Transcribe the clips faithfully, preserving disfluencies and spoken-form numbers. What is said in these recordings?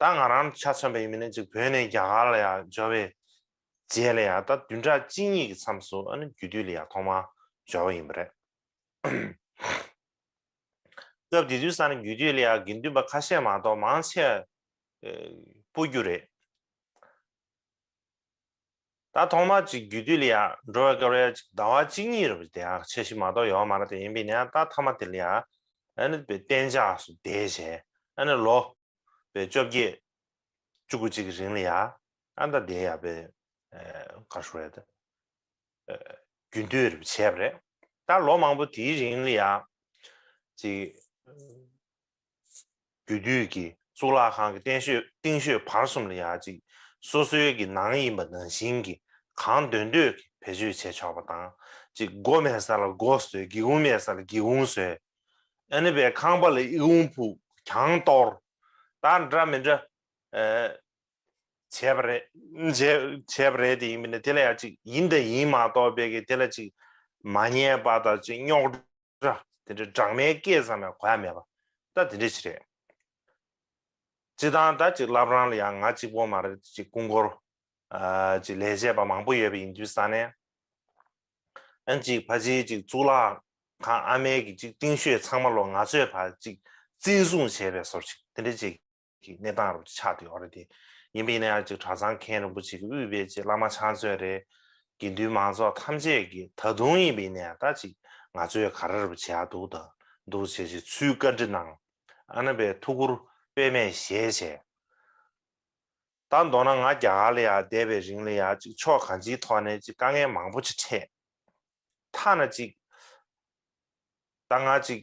ད་ང་རང་ཆ་མཚོན་པ་ཡིན་མིན་ནི་ཅིག་བོད་ནས་རྒྱ་གར་ལ་ཡང་འབྱོར་བའི་རྗེས་ལ་ཡང་ད་བདུན་ཕྲག་གཅིག་གཉིས་ཀྱི་མཚམས་སུ་ཨ་ནི་རྒྱུད་སྟོད་ལ་ཡང་ཐོག་མར་འབྱོར་བ་ཡིན་པ་རེད། སྐབས་དེ་དུས་ས་ནས་རྒྱུད་སྟོད་ལ་ཡང་དགེ་འདུན་པ་ཁ་ཤས་མ་གཏོགས་མང་ཆེ་སྤོ་རྒྱུ་རེད། ད་ཐོག་མར་ཅིག་རྒྱུད་སྟོད་ལ་ཡང་འགྲོ་བའི་སྐབས་ལ་ཡང་ཅིག་ཟླ་བ་གཅིག་གཉིས་རེ་བ་དེ་ཡང་ཆེ་ཤོས་མ་གཏོགས་ཡོད་མ་རེད། དེ་ཡིན་པའི་ནས་ད་མཐའ་མ་དེ་ལ་ཡང་ཨ་ནི་པའི་གཏན་འཇགས་སུ་བསྡད་བྱས་ཨ་ནི་ལོ་པའི་བཅོ་བརྒྱད་བཅུ་དགུ་གཅིག་གི་རིང་ལ་ཡང་ཨ་ད་བསྡད་ཡ་པའི་ག་རེ་ཞུ་དགོས་རེད། རྒྱུན་སྟོད་རེ་བྱས་པ་རེད། ད་ལོ་མང་པོ་དེའི་རིང་ལ་ཡང་ཅིག་རྒྱུད་སྟོད་ཀྱི་གཙུག་ལག་ཁང་གི་རྟེན་ཤོད་རྟིང་ཤོད་བར་གསུམ་ལ་ཡང་ཅིག་སོ་སོའི་གི་ནང་ཡིན་པ་ནང་བཞིན་གྱི་གང་འདོད་འདོད་ཀྱི་བེད་སྤྱོད་བྱས་ཆོག་པ་དང་། ཅིག་སྒོ་མེད་ས་ལ་སྒོ་བཟོས། སྒེའུ་ཁུང་མེད་ས་ལ་སྒེའུ་ཁུང་བཟོས། ཨ་ནི་པའི་ཁང་པ་ལ་ཨི་ཁུང་ཕུབ། གྱང་གཏོར། ད་འདྲ་མི་འདྲ་བྱས་པ་རེད། བྱས་བྱས་པ་རེད། དེ་ཡིན་མིན་ནི་དེ་ལ་ཡང་ཅིག་ཡིན་དང་ཡིན་མ་གཏོགས་པའི་གི་དེ་ལ་ཅིག་མ་ཉན་པ་དང་ཅིག་རྙོག་དྲ་དེ་འདྲ་སྦྲགས་མའི་སྐད་ཙམ་ཡང་གོ་ཡ་མེད་པ་ད་དེ་འདྲ་ཅིག་རེད། སྤྱིར་བཏང་ད་ཅིག་བླ་བྲང་ལ་ཡང་ང་གཅིག་པོ་མ་རེད། ཅིག་སྐུ་འཁོར་ཅིག་ལས་བྱེད་པ་མང་པོ་ཡོད་པ་ཡིན་དུས་ས་ནས་ཨ་ཅིག་ཕ་ཅིག་ཅིག་གཙུག་ལག་ཁང་ཨ་མའི་གི་ཅིག་རྟིང་ཤོད་ཚང་མ་ལོ་ང་ཚོས་ཕར་ཅིག་བཙན་བཟུང་བྱས་པའི་བཟོ་ཅིག་དེ་འདྲ་ཅིག་གི་གནས་སྟངས་རུ་ཆགས་ཏེ་ཡོད་རེད། དེ་ཡིན་པ་ཡིན་ན་ཡང་ཅིག་གྲྭ་ཚང་མཁན་རིན་པོ་ཆེ་གིས་དབུས་པའི་ཅིག་བླ་མ་ཕྱག་མཛོད་རེད། དགེ་འདུན་མང་ཚོགས་ཐམས་ཅད་ཀྱིས་ད་དུང་ཡིན་པ་ཡིན་ན་ཡང་ད་ཅིག་ང་ཚོས་ག་རེ་རུ་བྱེད་ཡག་འདུག་ད་འདུག་བྱས་ཅིག་ཚུལ་བཀའ་འདྲི་གནང་། ཨ་ནི་པའི་ཐུགས་ཁུར་དཔེ་མེད་བཞེས་བྱས། ད་མདོར་ན་ང་རྒྱ་གར་ལ་ཡང་བསྡད་པའི་རིང་ལ་ཡང་ཅིག་ཕྱོགས་གང་ཅིའི་ཐོག་ནས་ཅིག་དཀའ་ངལ་མང་པོ་ཅིག་འཕྲད། ཐ་ན་ཅིག་ད་ང་ཅིག་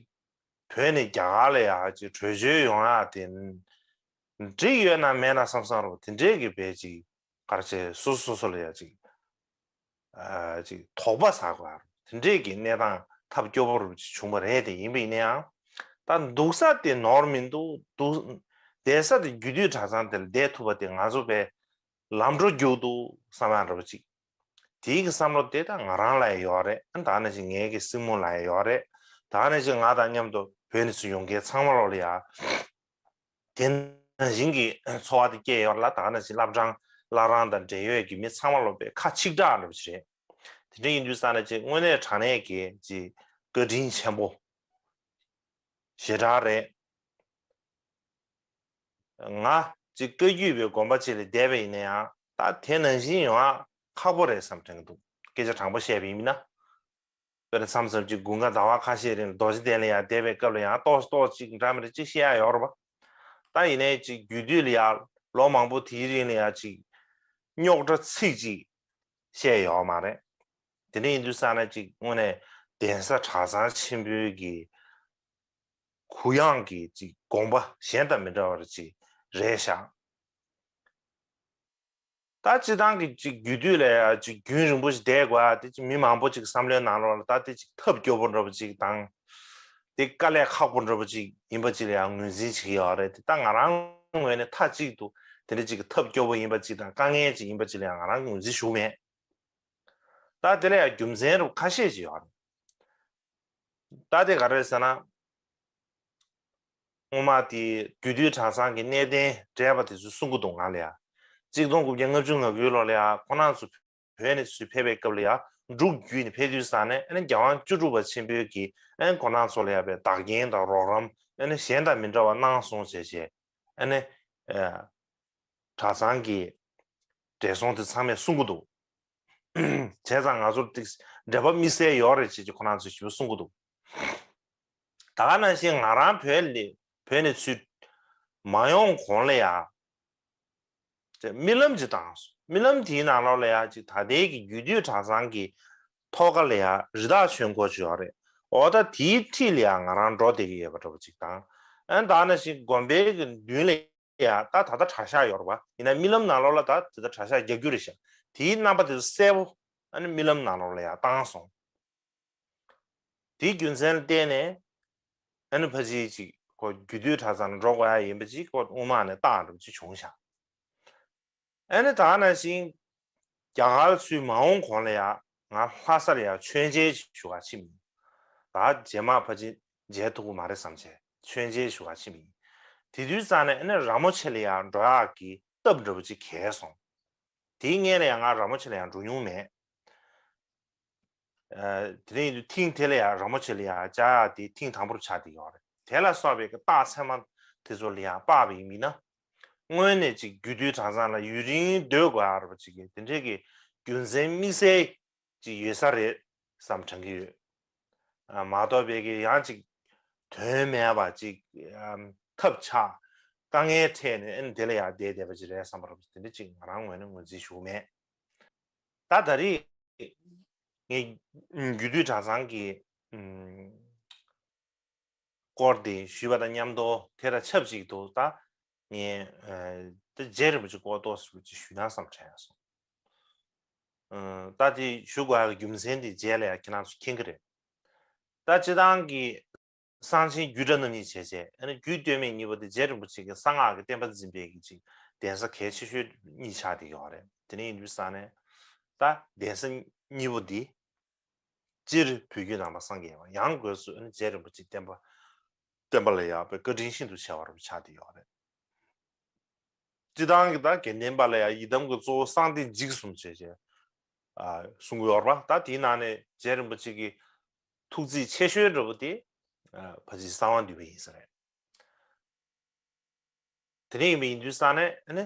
བོད་ནས་རྒྱ་གར་ལ་ཡང་ཅིག་བྲོས་བྱོལ་ཡོང་ཡག་དེ་འགྲིག་ཡོད་ན་མེད་ན་བསམ་བསམ་རོ་དེ་འདྲས་ཀྱི་བས་ཅིག་ག་རེ་བྱས་སོ་སོ་སོ་ལ་ཡང་ཅིག་ཅིག་དོགས་པ་ཟ་དགོས་རེད། དེ་འདྲས་ཀྱི་གནས་སྟངས་ཐབས་སྐྱོ་པོ་རུ་ཅིག་བྱུང་བ་རེད། དེ་ཡིན་པ་ཡིན་ན་ཡང་ད་འདུག་ས་དེ་ནོར་མི་འདུག་འདུག་བསྡད་ས་དེ་རྒྱུད་སྟོད་གྲྭ་ཚང་དེ་ལ་བསྡད་ཐུབ་པ་དེ་ང་ཚོ་བས་ལམ་འགྲོ་རྒྱུག་འདུག་བསམ་ཡག་འདྲ་པོ་ཅིག་དེའི་གི་བསམ་བློ་དེ་ད་ང་རང་ལ་ཡང་ཡོད་རེད། ད་ནང་བཞིན་ངའི་གི་སྲིང་མོ་ལ་ཡང་ཡོད་རེད། ད་ནང་བཞིན་ང་དང་མཉམ་དུ་བོད་ནས་ཚུར་ཡོང་མཁན་ཚང་མ་ལོ་ལ་ཡང་དེ་ནང་བཞིན་གྱི་ཚོར་བ་དེ་སྐྱེས་ཡོད་རེད་ལ། ད་ནང་བཞིན་བླ་བྲང་བླ་བྲང་དང་འབྲེལ་ཡོད་ཀྱི་མི་ཚང་མ་ལོ་པའི་ཁ་ཆིག་སྒྲིལ་འདྲ་པོ་ཞིག་རེད། དེ་འདྲ་ཡིན་དུས་ས་ནས་ཅིག་དངོས་གནས་དྲང་གནས་ཀྱི་ཅིག་བཀའ་དྲིན་ཆེན་པོ་ཞེ་དྲག་རེད། ང་ཅིག་བཀའ་བརྒྱུད་པའི་དགོན་པ་ཅིག་ལ་བསྡད་པ་ཡིན་ན་ཡང་ད་དེ་ནང་བཞིན་ཡོང་ཡག་ཁག་པོ་རེད་བསམ་དྲན་གྱི་འདུག་སྐད་ཆ་དྲང་པོ་བཤད་པ་ཡིན་ན། དཔེར་ན་མཚམས་མཚམས་ཅིག་དགུན་ཁ་ཟླ་བ་ཁ་ཤས་རིང་རྡོ་རྗེ་གདན་ལ་ཡང་བསྡད་པའི་སྐབས་ལ་ཡང་ཏོག་ཙམ་ཏོག་ཙམ་ཅིག་འདྲ་མི་འདྲ་ཅིག་བཤད་ཡག་ཡོད་རེད་པ། ད་ཡིན་ནའི་ཅིག་རྒྱུད་སྟོད་ལ་ཡང་ལོ་མང་པོ་དེའི་རིང་ལ་ཡང་ཅིག་རྙོག་དྲ་ཚིག་ཅིག་བཤད་ཡོད་མ་རེད། དེ་འདྲ་ཡིན་དུས་ས་ནས་ཅིག་དངོས་གནས་གདན་ས་གྲྭ་ཚང་ཆེན་པོའི་གི་གུ་ཡངས་ཀྱི་ཅིག་དགོངས་པ་གཞན་དང་མི་འདྲ་བ་ཅིག་རེད་ཤག་ད་སྤྱིར་བཏང་གི་ཅིག་རྒྱུད་སྟོད་ལ་ཡང་ཅིག་རྒྱུན་རིང་པོ་ཞིག་བསྡད་དགོས་ཡ་དེ་ཅིག་མི་མང་པོ་ཅིག་བསམ་བློའི་ནང་ལོགས་ལ་ད་དེ་ཅིག་ཐབས་སྐྱོ་པོ་འདྲ་པོ་ཅིག་དང་། དེ་དཀའ་ལས་ཁག་པོ་འདྲ་པོ་ཅིག་ཡིན་པ་ཅིག་ལ་ཡང་ངོས་འཛིན་བྱེད་ཀྱི་ཡོད་རེད། དེ་ད་ང་རང་ངོས་ནས་མཐའ་གཅིག་ཏུ་དེ་འདྲ་ཅིག་གི་ཐབས་སྐྱོ་པོ་ཡིན་པ་ཅིག་དང་དཀའ་ངལ་ཅིག་ཡིན་པ་ཅིག་ལ་ཡང་ང་རང་ངོས་འཛིན་ཞུ་མེད། ད་དེ་ལ་ཡང་རྒྱུ་མཚན་རུ་ཁ་ཤས་ཅིག་ཡོད་རེད། ད་དེ་ག་རེ་རེད་ཟེར་ན། སྔོན་མ་དེ་རྒྱུད་སྟོད་གྲྭ་ཚང་གི་གནས་བརྟན་བགྲེས་པ་དེ་ཚོས་གསུང་གི་འདུག་ང་ལ་ཡ། གཅིག་སྟོང་དགུ་བརྒྱ་ལྔ་བཅུ་ང་དགུའི་ལོ་ལ་ཡ་ཁོང་རྣམ་ཚོ་བོད་ནས་ཚུར་ཕེབས་པའི་སྐབས་ལ་ཡ་འབྲུག་བརྒྱུད་ནས་ཕེབས་དུས་ས་ནས་ཨ་ནི་རྒྱལ་དབང་བཅུ་དྲུག་པ་ཆེན་པོའི་གི་ཨ་ནི་ཁོང་རྣམ་ཚོ་ལ་ཡ་བའི་བདག་རྐྱེན་དང་རོགས་རམ་ཨ་ནི་གཞན་དང་མི་འདྲ་བ་གནང་སོང་བྱས་བྱས་ཨ་ནི་གྲྭ་ཚང་གི་བགྲེས་སོང་དེ་ཚང་མས་གསུང་གི་འདུག་བྱས་ཙང་ང་ཚོར་ཏིག་འབྲེལ་བ་དམིགས་བསལ་ཡོད་རེད་ཅེས་ཀྱི་ཁོ་རང་ཚོས་ཞིབ་པོ་གསུང་གི་འདུག་ད་ག་ནང་བཞིན་ང་རང་བོད་ལ་བོད་ནས་ཚུར་མ་ཡོང་གོང་ལ་ཡ་རྨི་ལམ་ཅིག་བཏང་སོང་། རྨི་ལམ་དེའི་ནང་ལོགས་ལ་ཡ་ཅིག་ད་ལྟའི་གི་རྒྱུད་སྟོད་གྲྭ་ཚང་གི་ཐོག་ཁ་ལ་ཡ་རི་དྭགས་ཆོས་འཁོར་ཅིག་ཡོད་རེད། འོ་ད་དེའི་འཁྲིས་ལ་ཡ་ང་རང་འགྲོ་བསྡད་ཀྱི་ཡོད་པ་འདྲ་པོ་ཅིག་དང་། ཨ་ནི་ད་ག་ནང་བཞིན་དགོན་པའི་གི་མདུན་ལ་ཡ་ད་ད་ལྟ་གྲྭ་ཤག་ཡོད་རེད་པ། ཡིན་ན་རྨི་ལམ་ནང་ལོགས་ལ་ད་དེ་ད་གྲྭ་ཤག་རྒྱག་རྒྱུ་རེད་ཤག་དེའི་རྣམ་པ་དེ་ཚོ་གསལ་པོ་ཨ་ནི་རྨི་ལམ་ནང་ལོགས་ལ་ཡ་བཏང་སོང་། དེའི་རྒྱུ་མཚན་ལ་བརྟེན་ནས་ཨ་ནི་ཕ་ཅིག་ཅིག་ཁོ་རྒྱུད་སྟོད་གྲྭ་ཚང་ལ་འགྲོ་དགོས་ཡ་ཡིན་པ་ཅིག་ཁོ་དབུ་མ་ནས་བཏང་འགྲོ་ཅིག་བྱུང་ཤག་ཨ་ནི་ད་ག་ནང་བཞིན་རྒྱ་གར་ཚུར་མ་འོང་གོང་ལ་ཡ་ང་ལྷ་སར་ཡ་མཆོད་མཇལ་ཞུ་ག་ཕྱིན་མིན། ད་རྗེས་མ་ཕ་ཅིག་མཇལ་ཐུབ་ཀྱི་མ་རེད་བསམ་བྱས་མཆོད་མཇལ་ཞུ་ག་ཕྱིན་མིན། དེ་དུས་ཙང་ནས་ཨ་ནི་ར་མོ་ཆེ་ལ་ཡང་འགྲོ་ཡག་གི་སྟབས་འདྲ་བོ་ཅིག་གས་སོང་། དེའི་སྔོན་ལ་ཡང་ང་ར་མོ་ཆེ་ལ་ཡང་འགྲོ་མྱོང་མེད། ཨ། དེ་ནས་ཡིན་དུས་ཐེངས་དེ་ལ་ཡང་ར་མོ་ཆེ་ལ་ཡང་བཅར་ཡག་དེ་ཐེངས་དང་པོར་ཆགས་བསྡད་ཡོད་རེད། དེ་ལ་སོགས་པའི་གི་རྟགས་མཚན་མ་དེ་ཚོ་ལ་ཡང་དཔག་པ་ཡིན་མིན་ན། སྔོན་ནས་ཅིག་རྒྱུད་སྟོད་གྲྭ་ཚང་ལ་ཡུན་རིང་སྡོད་དགོས་ཡག་རེད་པ་ཅིག་གི་དེ་འདྲའི་གི་རྒྱུ་མཚན་དམིགས་བསལ་ཅིག་ཡོད་ས་རེད་བསམ་དྲན་གྱི་ཡོད། ཨ། མ་གཏོགས་པའི་གི་ཡང་ཅིག་དོན་མེད་པ་ཅིག་ཨམ། ཐབས་ཆག་དཀའ་ངལ་འཕྲད་ནས་ཨ་ནི་དེ་ལ་ཡང་བསྡད་བསྡད་པ་ཅིག་རེད་བསམ་པ་རེད་པ་ཅིག་དེ་འདྲ་ཅིག་ང་རང་ངོས་ནས་ངོས་འཛིན་ཞུ་གི་མེད། ད་ད་རེས་ངས་རྒྱུད་སྟོད་གྲྭ་ཚང་གི་ཨམ། སྐོར་དེ་ཞུས་པ་དང་མཉམ་དུ་དེ་དང་ཆབས་ཅིག་ཏུ་ད་ངས་ཨ། ད་རྗེ་རིན་པོ་ཆེ་སྐོར་ཏོག་ཙམ་ཅིག་ཞུས་ན་བསམ་དྲན་སོང་། ཨ། ད་དེ་ཞུ་དགོས་ཡག་གི་རྒྱུ་མཚན་དེ་རྗེས་ལ་ཡང་ཁྱེད་རང་ཚོ་མཁྱེན་གྱི་རེད། ད་སྤྱིར་བཏང་གི་གསང་ཆེན་རྒྱུད་གྲྭ་རྣམ་གཉིས་བྱས་བྱས་ཨ་ནི་རྒྱུད་སྟོད་སྨད་གཉིས་པོ་དེ་རྗེ་རིན་པོ་ཆེ་གི་གསང་སྔགས་ཀྱི་བསྟན་པ་འཛིན་པའི་གི་ཅིག་གདན་ས་གལ་ཆེ་ཤོས་གཉིས་ཆགས་བསྡད་ཡོད་རེད། དེ་ནས་ཡིན་དུས་ཙང་ནས་ད་གདན་ས་གཉིས་པོ་འདི་སྤྱིར་བོད་བརྒྱུད་ནང་པ་སངས་རྒྱས་པ། ཡང་སྒོས་སུ་ཨ་ནི་རྗེ་རིན་པོ་ཆེ་བསྟན་པ་བསྟན་པ་ལ་ཡང་དཔེ་བཀའ་དྲིན་ཤིན་ཏུ་ཆེ་བ་རུ་ཆགས་བསྡད་ཡོད་རེད། སྤྱིར་བཏང་གི་ད་དགེ་ལྡན་པ་ལ་ཡང་ཡི་དམ་གྱི་གཙོ་བོ་གསང་བདེ་འཇིགས་གསུམ་བྱས་བྱས་ཨ། གསུང་གི་ཡོད་རེད་པ། ད་དེའི་ནང་ནས་རྗེ་རིན་པོ་ཆེ་གི་ཐུགས་རྩིས་ཆེ་ཤོས་འདྲ་བོ་དེ་ཨ། ཕལ་ཆེར་གསང་བ་འདུས་པ་ཡིན་ས་རེད། དེ་འདྲ་ཡིན་པ་ཡིན་དུས་ཙང་ནས་ཨ་ནི་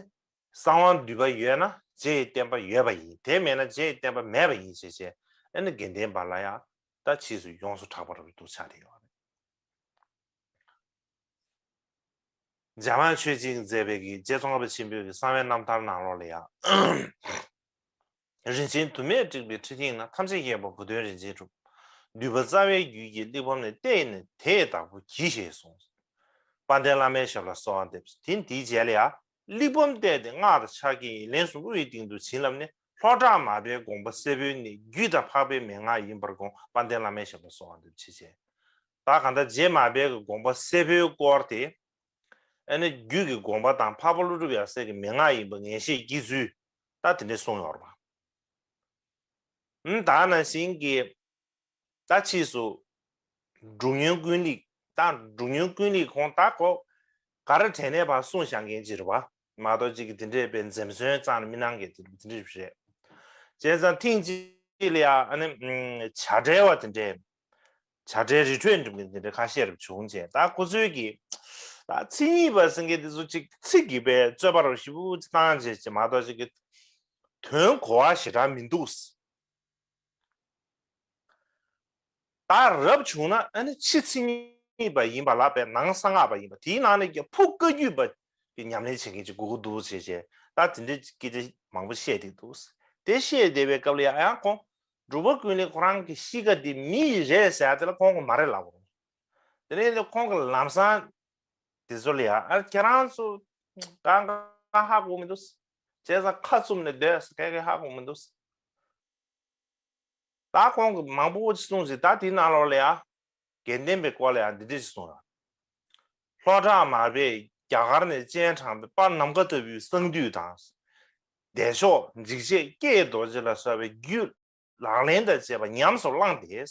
གསང་བ་འདུས་པ་ཡོད་ན་རྗེ་ཡི་བསྟན་པ་ཡོད་པ་ཡིན། དེ་མེད་ན་རྗེ་ཡི་བསྟན་པ་མེད་པ་ཡིན་ཞེས་བྱས་ཨ་ནི་དགེ་ལྡན་པ་ལ་ཡང་ད་ཕྱིས་སུ་ཡོངས་སུ་གྲགས་པ་རུ་འདུག་ཆགས་བསྡད་ཡོད་རེད། འཇམ་དབྱངས་ཆོས་རྗེས་མཛད་པའི་གི་རྗེ་ཙོང་ཁ་པ་ཆེན་པོའི་གི་གསང་བའི་རྣམ་ཐར་ནང་ལོགས་ལ་ཡང་། རིན་ཆེན་དུ་མས་བསྒྲིགས་པའི་ཁྲི་སྟེང་ན། ཐམས་ཅད་མཁྱེན་པ་བུ་སྟོན་རིན་ཆེན་གྲུབ། འདུས་པ་རྩ་བའི་རྒྱུད་ཀྱི་གླེགས་བམ་ནི། བལྟས་ནས་དེ་ཡི་བདག་པོ་གྱིས་ཞེས་གསུངས། དཔལ་ལྡན་བླ་མའི་ཞབས་ལ་གསོལ་བ་འདེབས། དེ་འདིའི་རྗེས་ལ་ཡང་། གླེགས་བམ་བལྟས་ཏེ་སྔགས་དང་ཕྱག་རྒྱའི་ཡིག་ལན་གསུམ་དབུའི་སྟེང་དུ་བྱིན་བརླབས་ནས། ལྷོ་བྲག་མར་པའི་དགོངས་པ་གསལ་བོའི་གནད། རྒྱུད་དང་འཕགས་པའི་མན་ངག་ཡིན་པར་དགོངས། དཔལ་ལྡན་བླ་མའི་ཞབས་ལ་གསོལ་བ་འདེབས་བྱས་བྱས། ད་གང་ལྟར་རྗེ་མར་པའི་གི་དགོངས་པ་གསལ་བོའི་སྐོར་དེ། ཨ་ནི་རྒྱུད་ཀྱི་དགོངས་པ་དང་འཕགས་པ་ཀླུ་སྒྲུབ་ཡབ་སྲས་ཀྱི་མན་ངག་ཡིན་པ་ངེས་ཤེས་སྐྱེ་ཚུལ་ད་དེ་འདྲས་གསུངས་ཡོད་རེད་པ། ཨ་ནི་ད་ནང་བཞིན་གྱི་ད་ཕྱིས་སུ་འབྲུག་སྨྱོན་ཀུན་ལེགས། ད་འབྲུག་སྨྱོན་ཀུན་ལེགས་ཁོང་ད་ཁོ་ག་རེ་དྲན་ནས་ཕར་གསུངས་བཞག་མཁན་ཅིག་རེད་པ། མ་གཏོགས་ཅིག་གི་དེ་འདྲས་པའི་འཛེམ་ཟོན་རྩ་ནས་མི་གནང་མཁན་དེ་འདྲས་རེད། བྱས་ཙང་ཐེངས་གཅིག་ལ་ཡང་ཨ་ནི་ཨམ། བྱ་བྲལ་བ་དེ་འདྲས། བྱ་བྲལ་རི་ཁྲོད་འགྲིམ་མཁན་དེ་འདྲ་ཁ་ཤས་རེ་བྱུང་བྱས། ད་ཁོ་ཚོའི་གི་ད་མཚན་ཉིད་པ་ཟེར་མཁན་དེ་ཚོ་ཅིག་ཚིག་གི་པའི་རྩོད་པ་རུ་ཞིབ་པོ་ཅིག་བཏང་བྱས་བྱས་མ་གཏོགས་ཅིག་གི་དོན་གོ་བ་ཞེ་དྲག་མི་འདུག། ད་རབ་བྱུང་ན་ཨ་ནི་ཕྱི་མཚན་ཉིད་པ་ཡིན་པ་ལ་པའི་ནང་གསང་སྔགས་པ་ཡིན་པ། དེའི་ནང་ནས་ཀྱང་ཕུགས་བཀའ་བརྒྱུད་པ་གི་ཉམས་ལེན་བྱེད་མཁན་ཅིག་དགོས་ཀྱི་འདུག་ཟེར་བྱས། ད་དེ་འདྲའི་སྐད་ཆ་མང་པོ་བཤད་བསྡད་འདུག། དེ་བཤད་བསྡད་པའི་སྐབས་ལ་ཡང་ཡང་ཁོང་འབྲུག་པ་ཀུན་ལེགས་ཁོ་རང་གི་གཤིས་ཀ་དེ་མི་ཡི་རེད་ཟེར་ཡ་དེ་ལ་ཁོང་གིས་མ་རེད་ལབ་དགོས། དེ་ནས་ཁོང་གི་ལམ་སང་དེ་ཚོ་ལ་ཡང་ཨ་ཁྱེད་རང་ཚོ་གང་གང་ཧ་གོ་མི་འདུག། བྱས་ཙང་ཁ་བཙུམ་ནས་སྡོད་ཟེར། ག་གེ་ཧ་གོ་མི་འདུག། ད་ཁོང་གིས་མང་པོ་ཅིག་གསུངས་ཟིན། ད་དེའི་ནང་ལོགས་ལ་ཡང་དགེ་ལྡན་པའི་སྐོར་ལ་ཡང་འདི་འདྲ་ཞིག་གསུངས་ཡོད། ལྷོ་བྲག་མར་པས་རྒྱ་གར་ནས་སྤྱན་དྲངས་པའི་དཔལ་ནམ་མཁའ་ལྟ་བུའི་གསང་འདུས་དང་། བདེ་མཆོག་འཇིགས་བྱེད་ཀྱེ་རྡོ་རྗེ་ལ་སོགས་པའི་རྒྱུད་ལག་ལེན་དང་བཅས་པ་ཉམས་སུ་བླངས་ཏེ།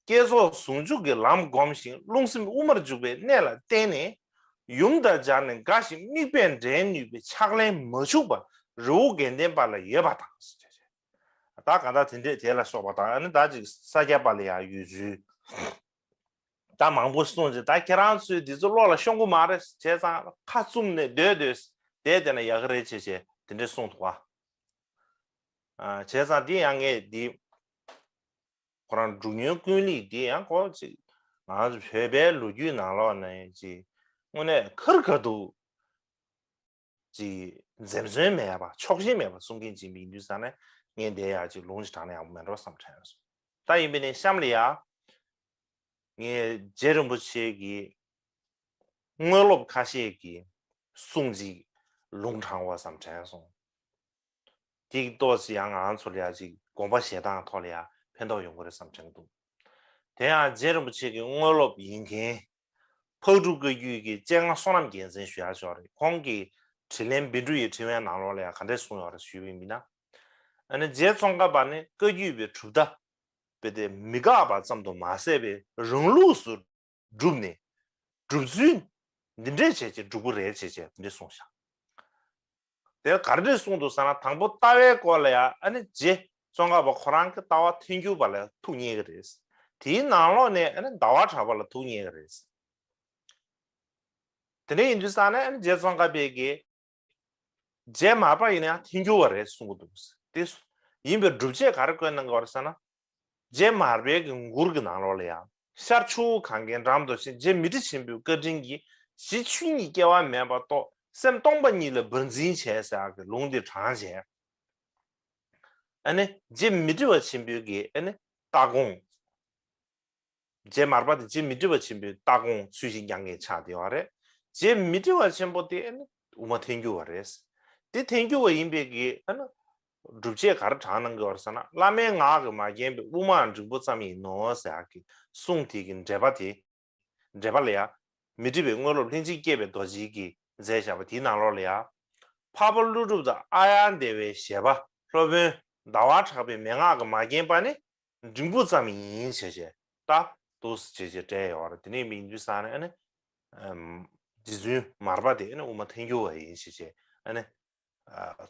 བསྐྱེད་རྫོགས་ཟུང་འཇུག་གི་ལམ་བསྒོམ་ཞིང་རླུང་སེམས་དབུ་མར་འཇུག་པའི་གནད་ལ་བརྟེན་ནས། ཡུམ་དང་སྦྱར་ནས་དགའ་ཞིང་དམིགས་པས་འདྲེན་ནུས་པའི་ཕྱག་ལེན་མ་འཆུག་པ་རི་བོ་དགེ་ལྡན་པ་ལ་ཡོད་པ་དང་། ད་ག་ད་དེ་འདྲས་དེ་ལ་སོགས་པ་དང་། ཨ་ནི་ད་ཅིག་ས་སྐྱ་པ་ལ་ཡང་ཡོད་ཚུལ་ད་མང་པོ་གསུངས་ཏེ། ད་ཁྱེད་རང་ཚོས་འདི་ཚོ་བློ་ལ་ཤོང་གི་མ་རེད། བྱས་ཙང་ཁ་བཙུམ་ནས་སྡོད་སྡོད་བསྡད་བསྡད་ན་ཡག་གི་རེད་ཅེས་བྱས་དེ་འདྲས་གསུངས་འདུག་པ། ཨ། བྱས་ཙང་འདི་ཡང་ངས་འདི་ཁོ་རང་འབྲུག་སྨྱོན་ཀུན་ལེགས་འདི་ཡང་ཁོ་ཅིག་ང་ཚོ་བོད་པའི་ལོ་རྒྱུས་ནང་ལོགས་ནས་ཅིག་དངོས་གནས་ཁེར་ཁ་ཐུག་ཅིག་འཛེམ་ཟོན་མེད་པ་ཕྱོགས་ཞེན་མེད་པ་གསུང་མཁན་ཅིག་མིན་དུས་ཙང་ནས་ངས་འདི་ཡང་ཅིག་ལུང་ཅིག་དྲངས་ན་ཡག་པོ་མེད་འགྲོ་བསམ་དྲན་སོང་། ད་ཡིན་པས་ནས་གཤམ་ལ་ཡང་ངས་རྗེ་རིན་པོ་ཆེ་གི་དངོས་སློབ་ཁ་ཤས་ཀྱི་གསུང་ཅིག་ལུང་དྲངས་པ་བསམ་དྲན་སོང་། དེ་གི་ཏོག་ཙམ་ཡང་ང་ཚོ་ལ་ཡང་ཅིག་དགོངས་པ་བཞེས་སྟངས་ཐོག་ལ་ཡང་ཕན་ཐོགས་ཡོང་གི་རེད་བསམ་དྲན་གྱི་འདུག། དེ་ཡང་རྗེ་རིན་པོ་ཆེ་གི་དངོས་སློབ་ཡིན་མཁན་ཕག་གྲུ་བཀའ་བརྒྱུད་ཀྱི་སྤྱན་སྔ་བསོད་ནམས་རྒྱལ་མཚན་ཞུ་ཡག་ཅིག་ཡོད་རེད། ཁོང་གིས་དྲིན་ལན་བཻ་ཌཱུརྱའི་ཕྲེང་བའི་ནང་ལོགས་ལ་ཡང་ག་འདྲས་གསུངས་ཡོད་རེད་ཞུས་པ་ཡིན་ན། ཨ་ནི་རྗེ་ཙོང་ཁ་པ་ནི་བཀའ་བརྒྱུད་པའི་གྲུབ་མཐའ་དཔེ་དེ་མི་འགག་པ་ཙམ་དུ་མ་ཟད་པའི་རང་ལུགས་སུ་བསྒྲུབས་ནས། སྒྲུབ་ཚུལ་ འདི་འདྲས་བྱས་བྱས་འགྲུབ་ཀྱི་རེད་བྱས་བྱས་འདི་གསུངས་ཤག་དེར་ག་རེ་གསུངས་འདུག་ཟེར་ན། དང་པོ་ལྟ་བའི་སྐོར་ལ་ཡང་ཨ་ནི་རྗེ་ཙོང་ཁ་པ་ཁོ་རང་གི་ལྟ་བ་ཐལ་འགྱུར་བ་ལ་ཐུགས་མཉེས་ཀྱི་རེད། དེའི་ནང་ལོགས་ནས་ཨ་ནི་ཟླ་བ་གྲགས་པ་ལ་ཐུགས་མཉེས་ཀྱི་རེད། དེ་འདྲ་ཡིན་དུས་ཙང་ནས་ཨ་ནི་རྗེ་ཙོང་ཁ་པས་ཀྱི་རྗེ་མར་པ་ཡིན་ན་ཡང་ཐལ་འགྱུར་བ་རེད་གསུང་གི་འདུག་དེ་ཡིན་པའི་སྒྲུབ་བྱེད་ག་རེ་བཀོད་གནང་གི་ཡོད་རེད་ཟེར་ན། རྗེ་མར་པའི་གི་མགུར་གྱི་ནང་ལོགས་ལ་ཡང་། ཤར་ཆུ་བོ་གངྒཱའི་འགྲམ་དུ་ཕྱིན། རྗེ་མཻ་ཏྲི་ཆེན་པོའི་བཀའ་དྲིན་གྱིས། གཞི་ཆོས་ཉིད་སྐྱེ་བ་མེད་པ་རྟོགས། སེམས་སྟོང་པ་ཉིད་ལ་འབར་འཛིན་བྱས་ཟེར་གྱི་ལུང་འདི་དྲངས་བྱས། ཨ་ནི་རྗེ་མཻ་ཏྲི་པ་ཆེན་པོའི་གི་ཨ་ནི་ལྟ་དགོངས། རྗེ་མར་པ་དེ་རྗེ་མཻ་ཏྲི་པ་ཆེན་པོའི་ལྟ་དགོངས་ཚུལ་བཞིན་སྐྱོང་མཁན་ཆགས་བསྡད་ཡོད་རེད། རྗེ་མཻ་ཏྲི་པ་ཆེན་པོ་དེ་ཨ་ནི་དབུ་མ་ཐལ་འགྱུར་བ་རེད། དེ་ཐལ་འགྱུར་བ་ཡིན་པའི་གི་ཨ་ནི་སྒྲུབ་བྱེད་ག་རེ་དྲངས་གནང་གི་ཡོད་རེད་ཟེར་ན། བླ་མའི་ངག་གིས་མ་བརྒྱན་པའི་དབུ་མའང་འབྲིང་པོ་ཙམ་ཡིན་ནོ་ཟེར་ཡག་གི་གསུང་དེ་གི་འགྲེལ་པ་དེ། འགྲེལ་པ་ལ་ཡང་མཻ་ཏྲི་པས་དངོས་སློབ་ལྷན་ཅིག་སྐྱེས་པའི་རྡོ་རྗེ་གིས་མཛད་བཞག་པ་དེའི་ནང་ལོགས་ལ་ཡང་། འཕགས་པ་ཀླུ་སྒྲུབ་དང་ཨཱརྱ་དེ་བའི་བཞེད་པ། སློབ་དཔོན་ཟླ་བ་གྲགས་པའི་མན་ངག་གིས་མ་བརྒྱན་པ་ནི་འབྲིང་པོ་ཙམ་ཡིན་ཞེས་བྱས་ད་འདུག་ཟེར་བྱས་བྱས་བཀྲལ་ཡོད་རེད། དེ་ནས་མི་ཡིན་དུས་ཙང་ནས་ཨ་ནི་རྗེ་བཙུན་མར་པ་དེ་ཨ་ནི་དབུ་མ་ཐལ་འགྱུར་བ་ཡིན་ཞེས་བྱས་ཨ་ནི་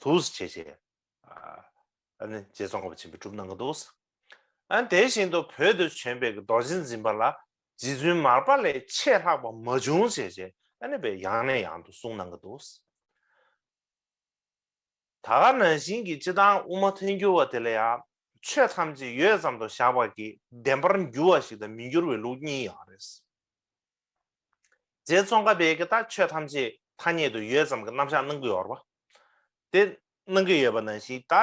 འདུག་ཟེར་བྱས་བྱས་ཨ་ནི་རྗེ་ཙོང་ཁ་པ་ཆེན་པོས་གྲུབ་གནང་གི་འདུག་ཨ་ནི་དེ་བཞིན་དུ་བོད་དུ་བྱོན་པའི་རྡོ་རྗེ་འཛིན་པ་ལ་རྗེ་བཙུན་མར་པ་ལས་ཆེས་ལྷག་པ་མ་བྱུང་ཞེས་བྱས་ཨ་ནི་དཔེ་ཡང་ནས་ཡང་དུ་གསུངས་གནང་གི་འདུག་ད་ག་ནང་བཞིན་གྱི་སྤྱིར་བཏང་དབུ་མ་ཐལ་འགྱུར་བ་དེ་ལ་ཡང་ཆོས་ཐམས་ཅད་ཡོད་ཙམ་དུ་བཞག་པ་གིས་བདེན་པར་འགྱུར་བ་ཞིག་དང་མི་འགྱུར་བའི་ལུགས་གཉིས་ཡོད་རེད། རྗེ་ཙོང་ཁ་པས་ཀྱི་ད་ཆོས་ཐམས་ཅད་ཐ་སྙད་དུ་ཡོད་ཙམ་གྱི་རྣམ་གཞག་གནང་གི་ཡོད་རེད་པ། དེ་གནང་གི་ཡོད་པ་ནང་བཞིན་ད་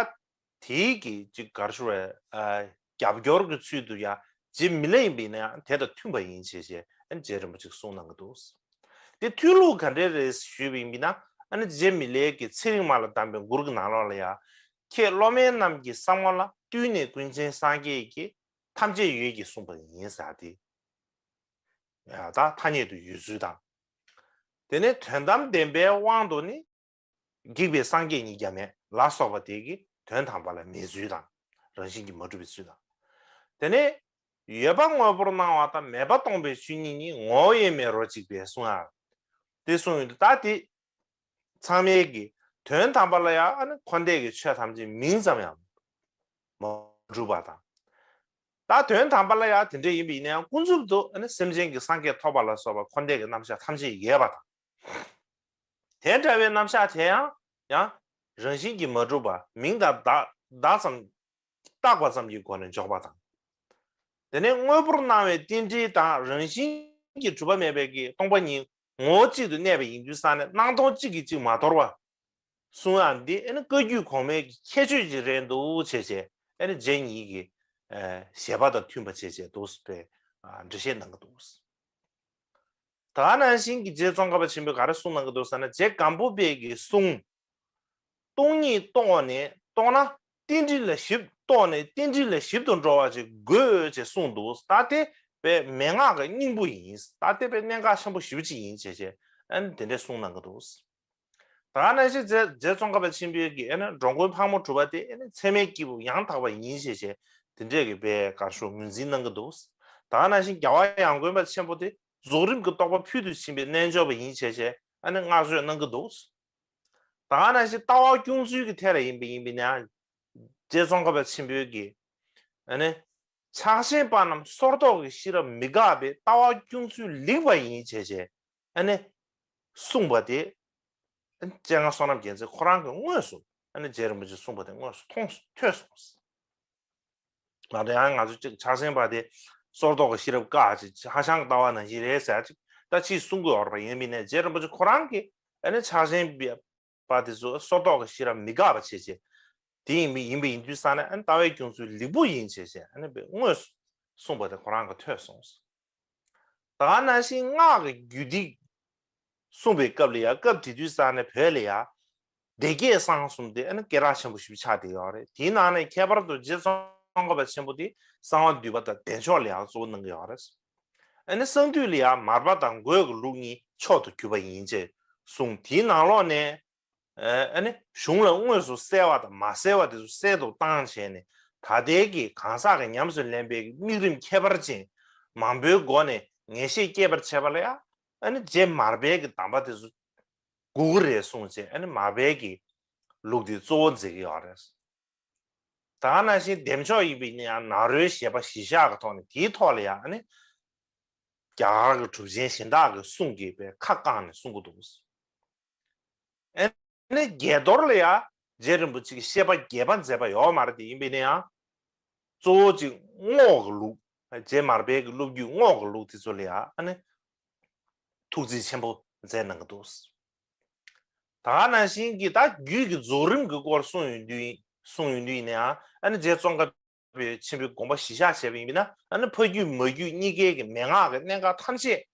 དེའི་གི་ཅིག་ག་རེ་ཞུ་དགོས་རེད། རྒྱབ་སྐྱོར་གྱི་ཚུལ་དུ་ཡང་རྗེ་མི་ལ་ཡིན་པ་ཡིན་ན་ཡང་དེ་དང་མཐུན་པ་ཡིན་ཞེས་བྱས་ཨ་ནི་རྗེ་རིན་པོ་ཆེས་གསུངས་གནང་གི་འདུག་དེ་མཐུན་ལུགས་ག་འདྲས་རེད་ཞུས་པ་ཡིན་པ་ཡིན་ན། ཨ་ནི་རྗེ་མི་ལའི་གི་ཚེ་རིང་མ་ལ་གདམས་པའི་མགུར་གྱི་ནང་ལོགས་ལ་ཡང་། ཁྱེད་སློབ་མ་རྣམས་ཀྱི་བསམ་ངོ་ལ། བཏུད་ནས་ཀུན་མཁྱེན་སངས་རྒྱས་ཀྱིས། ཐམས་ཅད་ཡོད་ཀྱིས་གསུངས་པ་ཡིན་ཟེར་ཏེ། ཡ་ད་ཐ་སྙད་དུ་ཡོད་ཚུལ་དང་། དེ་ནས་དོན་དམ་བདེན་པའི་དབང་དུ་ནི། བགེགས་པའི་སངས་རྒྱས་ཉིད་ཀྱང་མེད་ལ་སོགས་པ་དེ་གི་དོན་དམ་པ་ལ་མེད་ཚུལ་དང་། རང་བཞིན་གྱིས་མ་གྲུབ་པའི་ཚུལ་དང་། དེ་ནས་ཡོད་པ་དངོས་པོར་སྣང་བ་དང་མེད་པ་སྟོང་པའི་ཆོས་ཉིད་ཉིད་ངོ་བོ་ཡེ་མེད་རོ་གཅིག་པས་གསུང་ཡ། དེ་གསུངས་ཡོད་དུས་ད་དེ་ཚང་མའི་གི་དོན་དམ་པ་ལ་ཡང་ཨ་ནི་འཁོར་འདས་ཀྱི་ཆོས་ཐམས་ཅད་མིང་ཙམ་ཡང་མ་གྲུབ་པ་དང་། ད་དོན་དམ་པ་ལ་ཡང་དེ་འདྲ་ཡིན་པ་ཡིན་ན་ཡང་ཀུན་རྫོབ་ཏུ་ཨ་ནི་སེམས་ཅན་གྱི་སངས་རྒྱས་ཐོབ་པ་ལ་སོགས་པ་འཁོར་འདས་ཀྱི་རྣམ་གཞག་ཐམས་ཅད་ཡོད་པ་དང་། དེ་འདྲ་བའི་རྣམ་གཞག་དེ་ཡང་ཡང་རང་བཞིན་གྱིས་མ་གྲུབ་པ་མིང་དང་བརྡ་བརྡ་ཙམ་བཏགས་པ་ཙམ་གྱི་སྒོ་ནས་འཇོག་པ་དང་། དེ་ནས་དངོས་པོར་སྣང་བའི་རྟེན་འབྲེལ་དང་རང་བཞིན་གྱིས་གྲུབ་པ་མེད་པའི་གི་སྟོང་པ་ཉིད་ངོ་བོ་གཅིག་ཏུ་གནས་པ་ཡིན་དུས་ཙང་ནས་སྣང་སྟོང་གཅིག་གིས་གཅིག་མ་དོར་བ་གསུང་ཡག་འདི་ཨ་ནི་བཀའ་བརྒྱུད་གོང་མའི་གི་ཁྱད་ཆོས་ཅིག་རེད་འདུག་བྱས་བྱས་ཨ་ནི་རྗེ་ཉིད་ཀྱི་བཞེད་པ་དང་མཐུན་པ་བྱས་བྱས་འདུག་ཟེར་བའི་འགྲེལ་བཤད་གནང་གི་འདུག་ད་ནང་བཞིན་གྱི་རྗེ་ཙོང་ཁ་པ་ཆེན་པོས་ག་རེ་གསུངས་གནང་གི་འདུག་ཟེར་ན། རྗེ་སྒམ་པོ་པའི་གི་གསུང་། སྟོང་ཉིད་རྟོགས་ནས་རྟོགས་ན་རྟེན་འབྲེལ་ལ་ཞིབ་རྟོགས་ནས་རྟེན་འབྲེལ་ལ་ཞིབ་ཏུ་འགྲོ་བ་ཅིག་དགོས་ཅེས་གསུངས་འདུག་ད་དེ་དཔེ་མན་ངག་གི་སྙིང་པོ་ཡིན། ད་དེ་དཔེ་གནད་འགག་ཆེན་པོ་ཞེ་པོ་ཅིག་ཡིན་བྱས་བྱས་ཨ་ནི་དེ་འདྲས་གསུངས་གནང་གི་འདུག་ད་ནང་བཞིན་རྗེ་རྗེ་ཙོང་ཁ་པ་ཆེན་པོའི་གི་ཨ་ནི་འགྲོ་མགོན་ཕག་མོ་གྲུ་པ་དེ་ཨ་ནི་ཚད་མའི་སྐྱེས་བུ་ཡང་དག་པ་ཡིན་ཞེས་བྱས་དེ་འདྲས་ཀྱི་དཔེ་དགའ་ཤོས་ངོས་འཛིན་གནང་གི་འདུག་ད་ནང་བཞིན་རྒྱལ་བ་ཡང་དགོན་པ་ཆེན་པོ་དེ་རྫོགས་རིམ་གྱི་རྟོགས་པ་ཕུལ་དུ་ཕྱིན་པའི་རྣལ་འབྱོར་པ་ཡིན་ཞེས་བྱས་ཨ་ནི་བསྔགས་བརྗོད་གནང་གི་འདུག་ད་ནང་བཞིན་ལྟ་བ་སྐྱོང་ཚུལ་གྱི་ཐད་ལ་ཡིན་པ་ཡིན་པ་ན་རྗེ་ཙོང་ཁ་པ་ཆེན་པོའི་གི་ཨ་ནི་ཕྱག་ཆེན་པ་རྣམས་སོར་རྟོག་གི་ཤེས་རབ་མི་འགགས་པས་ལྟ་བ་སྐྱོང་ཚུལ་ལེགས་པ་ཡིན་བྱས་བྱས། ཨ་ནི་གསུངས་པ་དེ་ཨ་ནི་སྤྱན་སྔ་བསོད་ནམས་རྒྱལ་མཚན་ཁོ་རང་གིས་དངོས་སུ་ཨ་ནི་རྗེ་རིན་པོ་ཆེས་གསུངས་པ་དེ་དངོས་སུ་མཐོང་སོང་ཐོས་སོང་། མ་གཏོགས་ཡང་ང་ཚོ་གཅིག་ཕྱག་ཆེན་པ་དེ་སོར་རྟོག་གི་ཤེས་རབ་བཀག་ཅིག་ཧ་ཤང་ལྟ་བ་ནང་བཞིན་རེད་ཟེར་ཅིག་ད་ཅིག་གསུང་གི་ཡོད་རེད་པ། ཡིན་མིན་ནས་རྗེ་རིན་པོ་ཆེ་ཁོ་རང་གིས་ཨ་ནི་ཕྱག་ཆེན་པ་དེ་ཚོ་སོར་རྟོག་གི་ཤེས་རབ་མི་འགག་པ་བྱས་བྱས། དེ་ཡིན་པ་ཡིན་པ་ཡིན་དུས་ཙང་ནས་ཨ་ནི་ལྟ་བའི་སྐྱོང་ཚུལ་ལེགས་པོ་ཡིན་བྱས་བྱས་ཨ་ནི་དངོས་སུ་གསུངས་པ་དེ་ཁོ་རང་གིས་ཐོས་སོང་། ད་ག་ནང་བཞིན་སྔགས་ཀྱི་རྒྱུད་སྡེ་གསུངས་པའི་སྐབས་ལ་ཡང་སྐབས་དེ་དུས་ཙང་ནས་བོད་ལ་ཡང་སྡེ་བརྒྱད་གསང་གསུམ་དེ་ཨ་ནི་སྐད་གྲགས་ཆེན་པོ་ཞིག་ཆགས་བསྡད་ཡོད་རེད། དེའི་ནང་ནས་ཁྱད་པར་དུ་རྗེ་ཙོང་ཁ་པ་ཆེན་པོ་དེ་གསང་བ་འདུས་པ་དང་བདེ་མཆོག་ལ་ཡང་གཙོ་བོ་གནང་གི་ཡོད་རེད། ཨ་ནི་གསང་འདུས་ལ་ཡང་མར་པ་དང་འགོས་ཀྱི་ལུགས་གཉིས་མཆོག་ཏུ་གྱུར་པ་ཡིན་ཅེས་གསུངས། དེའི་ནང་ལོགས་ནས་ཨ་ནི་གཞུང་ལ་དངོས་སུ་གསལ་བ་དང་མ་གསལ་བ་དེ་ཚོ་གསལ་དུ་བཏང་བྱས་ནས་ད་ལྟའི་གི་གང་ཟག་གི་ཉམས་སུ་ལེན་པའི་དམིགས་རིམ་ཁྱད་པར་ཅན་མང་པོའི་སྒོ་ནས་ངེས་ཤེས་སྐྱེད་པར་བྱེད་པ་ལ་ཡང་ ཨ་ནི་རྗེ་མར་པའི་གི་གདམས་པ་དེ་ཚོ་དགོས་ཀྱི་རེད་གསུངས་བྱས། ཨ་ནི་མར་པའི་གི་ལུགས་དེ་གཙོ་བོ་མཛད་ཀྱི་ཡོད་རེད། ད་ག་ནང་བཞིན་འདེམས་ཆོག་ཡིན་པའི་ནི་ཡང་ནཱ་རོའི་བཞེད་པ་གཞི་བཞག་གི་ཐོག་ནས། དེའི་ཐོག་ལ་ཡང་ཨ་ནི་རྒྱ་གར་གྱི་གྲུབ་ཆེན་གཞན་དག་གི་གསུང་གིས་པའི་ཁ་བཀང་ནས་གསུང་གི་འདུག་ཨ་ནི་བརྒྱད་རྡོར་ལ་ཡང་རྗེ་རིན་པོ་ཆེ་གིས་བཤད་པ་རྒྱས་པ་མཛད་པ་ཡོད་མ་རེད། དེ་ཡིན་པའི་ནི་ཡང་གཙོ་བོ་གཅིག་རྔོག་གི་ལུགས། རྗེ་མར་པའི་གི་སློབ་བརྒྱུད་རྔོག་གི་ལུགས་དེ་ཚོ་ལ་ཡང་ཨ་ནི་ཐུགས་རྩིས་ཆེན་པོ་མཛད་གནང་གི་འདུག་ད་ག་ནང་བཞིན་གྱི་ད་རྒྱུད་ཀྱི་རྫོགས་རིམ་གྱི་སྐོར་གསུང་ཡོང་དུས། གསུང་ཡོང་དུས་ཡིན་ན་ཡང་ཨ་ནི་རྗེ་ཙོང་ཁ་པའི་ཆེན་པོའི་དགོངས་པ་གཞི་བཞག་བྱས་པ་ཡིན་ན། ཨ་ནི་ཕ་རྒྱུད་མ་རྒྱུད་གཉིས་ཀའི་གི་མན་ངག་གི་གནད་འགག་ཐམས་ཅད་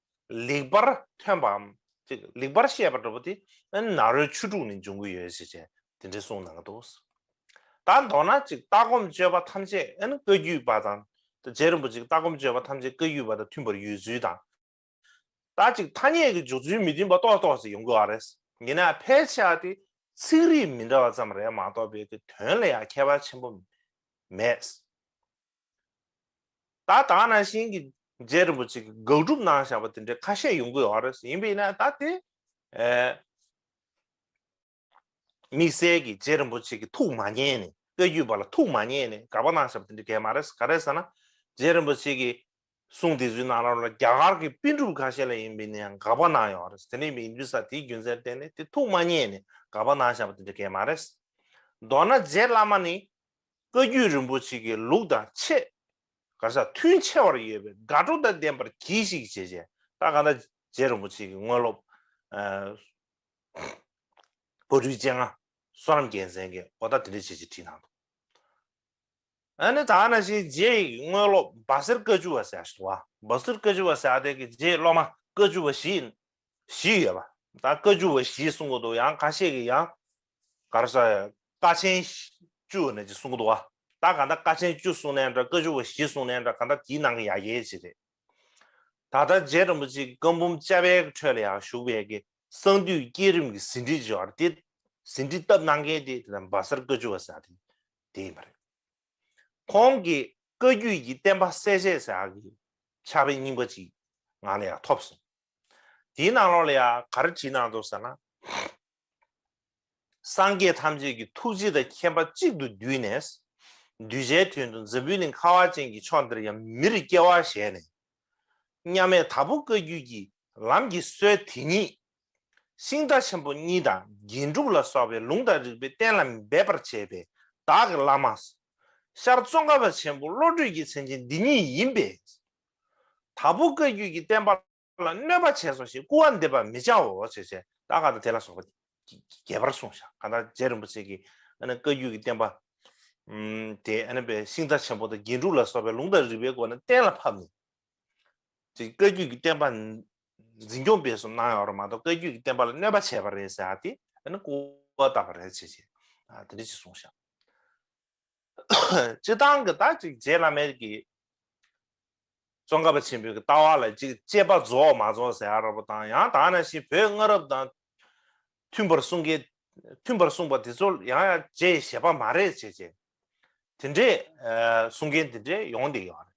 ལེགས་པར་ཐོན་པའམ་ཅིག་ལེགས་པར་བཤད་པ་འདྲ་པོ་དེ་ཨ་ནི་ནཱ་རོའི་ཆོས་དྲུག་ནས་འབྱུང་གི་ཡོད་ཅེས་བྱས་དེ་འདྲའི་གསུངས་གནང་གི་འདུག་ད་མདོར་ན་ཅིག་ལྟ་སྒོམ་སྤྱོད་པ་ཐམས་ཅད་ཨ་ནི་བཀའ་བརྒྱུད་པ་དང་། རྗེ་རིན་པོ་ཆེ་ལྟ་སྒོམ་སྤྱོད་པ་ཐམས་ཅད་བཀའ་བརྒྱུད་པ་དང་མཐུན་པར་ཡོད་ཚུལ་དང་། ད་ཅིག་ཐ་སྙད་ཀྱི་འཇོག་ཚུལ་མི་མཐུན་པ་ཏོག་ཏོག་ཙམ་ཡོང་གི་ཡོད་རེད། ཡིན་ན་ཕལ་ཆེ་བ་དེ་ཚིག་རིས་མི་འདྲ་བ་ཙམ་རེད་མ་གཏོགས་པའི་གི་དོན་ལ་ཡང་ཁྱད་པར་ཆེན་པོ་མེད། ད་ད་ག་ནང་བཞིན་གྱི་རྗེ་རིན་པོ་ཆེ་གིས་དགག་སྒྲུབ་གནང་བཞག་པ་དེ་འདྲའི་ཁ་ཤས་ཡོང་གི་ཡོད་རེད། ཡིན་པ་ཡིན་ན་ད་དེ་ཨེ། དམིགས་བསལ་གྱི་རྗེ་རིན་པོ་ཆེ་གིས་ཐུགས་མ་མཉེས་ནས། བཀའ་བརྒྱུད་པ་ལ་ཐུགས་མ་མཉེས་ནས་དགག་པ་གནང་བཞག་པ་དེ་འདྲ་གང་ཡང་མ་རེད། ག་རེ་ཟེར་ན། རྗེ་རིན་པོ་ཆེ་གི་གསུང་དེ་ཚོའི་ནང་ལོགས་ལ་རྒྱ་གར་གྱི་པཎ་གྲུབ་ཁ་ཤས་ལ་ཡིན་པའི་ནི་ཡང་དགག་པ་གནང་ཡོད་རེད། དེ་འདྲ་ཡིན་པའི་ཡིན་དུས་ས་དེའི་རྒྱུ་མཚན་བརྟེན་ནས་དེ་ཐུགས་མ་མཉེས་ནས་དགག་པ་གནང་བཞག་པ་དེ་འདྲ་གང་ཡང་མ་རེད། མདོར་ན་རྗེ་བླ་མ་ནི་བཀའ་བརྒྱུད་རིན་པོ་ཆེ་གི་ལུགས་དང་ཆེས་ག་རེ་ཟ་མཐུན་ཆེ་བར་ཡོད་པའི་དགའ་སྤྲོ་དང་ལྡན་པར་གྱིས་ཤིག་ཅེས་བྱས། ད་ག་ད་རྗེ་རིན་པོ་ཆེ་གི་དངོས་སློབ་ཨ་བ་རུའི་སྤྱན་སྔ་བསོད་ནམས་རྒྱལ་མཚན་གྱིས་འོ་ད་དེ་འདྲ་བྱས་ཅིག་བྲིས་གནང་འདུག་ཨ་ནི་ད་ག་ནང་བཞིན་རྗེ་ཡི་དངོས་སློབ་སྦ་སེར་བཀའ་བཅུ་བ་ཟེར་ཞིག་འདུག་བ། སྦ་སེར་བཀའ་བཅུ་བ་ཟེར་དེ་གི་རྗེའི་སློབ་མ་བཀའ་བཅུ་བ་བཞི་བཞི་ཡོད་པ། ད་བཀའ་བཅུ་བ་བཞི་གསུང་གི་འདུག་ཡང་ཁ་ཤས་ཀྱིས་ཡང་ག་རེ་ཟ་ཀ་ཆེན་བཅུ་ནས་ཅིག་གསུང་གི་འདུག་བ། ད་ག་ད་ཀ་ཆེན་བཅུ་གསུང་ནའི་འདྲ། བཀའ་བཅུ་བ་བཞི་གསུང་ནའི་འདྲ། ག་ད་དེའི་ནང་གི་ཡ་གྱལ་ཅིག་རེད། ད་ལྟ་རྗེ་རིན་པོ་ཆེ་གི་བཀའ་འབུམ་རྐྱབ་པའི་ཁྲོད་ལ་ཡང་བཞུགས་པའི་གི་གསང་འདུས་བསྐྱེད་རིམ་གྱི་ཟིན་བྲིས་ཅིག་ཡོད་རེད། དེ་ཟིན་བྲིས་བཏབ་གནང་མཁན་དེ་དེ་ལ་སྦ་སེར་བཀའ་བཅུ་བ་ཟེར་དེ་དེ་ཡིན་པ་རེད། ཁོང་གིས་བཀའ་བརྒྱུད་ཀྱི་བསྟན་པ་གསལ་བྱེད་ཟེར་ཡག་གི་ཕྱག་དཔེ་རྙིང་པ་ཅིག་ང་ལ་ཡང་ཐོབ་སོང་། དེའི་ནང་ལོགས་ལ་ཡང་ག་རེ་བྲིས་གནང་འདུག་ཟེར་ན། སངས་རྒྱས་ཐམས་ཅད་ཀྱི་ཐུགས་རྗེ་དང་མཁྱེན་པ་གཅིག་ཏུ་བསྡུས་ནས། གདུལ་བྱའི་དོན་དུ་འཛམ་བུའི་གླིང་ཁ་བ་ཅན་གྱི་ཕྱོགས་འདིར་ཡང་མིར་སྐྱེ་བ་བཞེས་ནས། མཉམ་མེད་དྭགས་པོ་བཀའ་བརྒྱུད་ཀྱི་ལམ་གྱི་སྲོལ་དེ་ཉིད། ཤིང་རྟ་ཆེན་པོ་གཉིས་དང་རྒྱན་དྲུག་ལ་སོགས་པའི་ལུང་དང་རིགས་པའི་གཏན་ལ་འབེབས་པར་བྱེད་པའི་བདག་གི་བླ་མ། ཤར་ཙོང་ཁ་པ་ཆེན་པོ་བློ་གྲོས་ཀྱི་མཚན་ཅན་འདི་ཉིད་ཡིན་པས། དྭགས་པོ་བཀའ་བརྒྱུད་ཀྱི་བསྟན་པ་ལ་གནོད་པ་བྱས་སོ་ཞེས་སྐུར་བ་འདེབས་པར་མི་བྱའོ་ཞེས་བྱས། ད་ག་ད་དེ་ལ་སོགས་པ་རྒྱས་པར་གསུངས་ཤག་ག་ད་རྗེ་རིན་པོ་ཆེ་གིས་ཨ་ནི་བཀའ་བརྒྱུད་ཀྱི་བསྟན་པ་ཨམ་དེ་ཨ་ནི་པའི་ཤིང་རྟ་ཆེན་པོ་དང་རྒྱན་དྲུག་ལ་སོགས་པའི་ལུང་དང་རིགས་པའི་སྒོ་ནས་གཏན་ལ་ཕབ་ནས། ཅིག་བཀའ་བརྒྱུད་ཀྱི་བསྟན་པ་འཛིན་སྐྱོང་སྤེལ་གསུམ་གནང་ཡོད་རེད་མ་གཏོགས། བཀའ་བརྒྱུད་ཀྱི་བསྟན་པ་ལ་གནོད་པ་བྱས་པ་རེད་ཟེར་ཡ་དེ་ཨ་ནི་སྐུར་བ་བཏབ་པ་རེད་ཅེས་བྱས། ཨ་དེ་འདྲ་ཅིག་གསུངས་ཤག་སྤྱིར་བཏང་གི་ད་ཅིག་རྗེ་བླ་མའི་གི་ཙོང་ཁ་པ་ཆེན་པོའི་གི་ལྟ་བ་ལ་ཅིག་དཔྱད་པ་རྫོགས་མ་རྫོགས་ཟེར་ཡ་འདྲ་པོ་དང་། ཡང་ད་ག་ནང་བཞིན་བོད་སྔ་རབས་དང་མཐུན་པར་གསུང་མཁན། མཐུན་པར་གསུངས་པ་དེ་ཚོ་ཡང་ཡང་རྗེ་ཡི་བཞེད་པ་མ་རེད་ཅེས་བྱས། དེ་འདྲས་ཨ་གསུང་མཁན་དེ་འདྲས་ཡོང་བསྡད་ཡོད་རེད།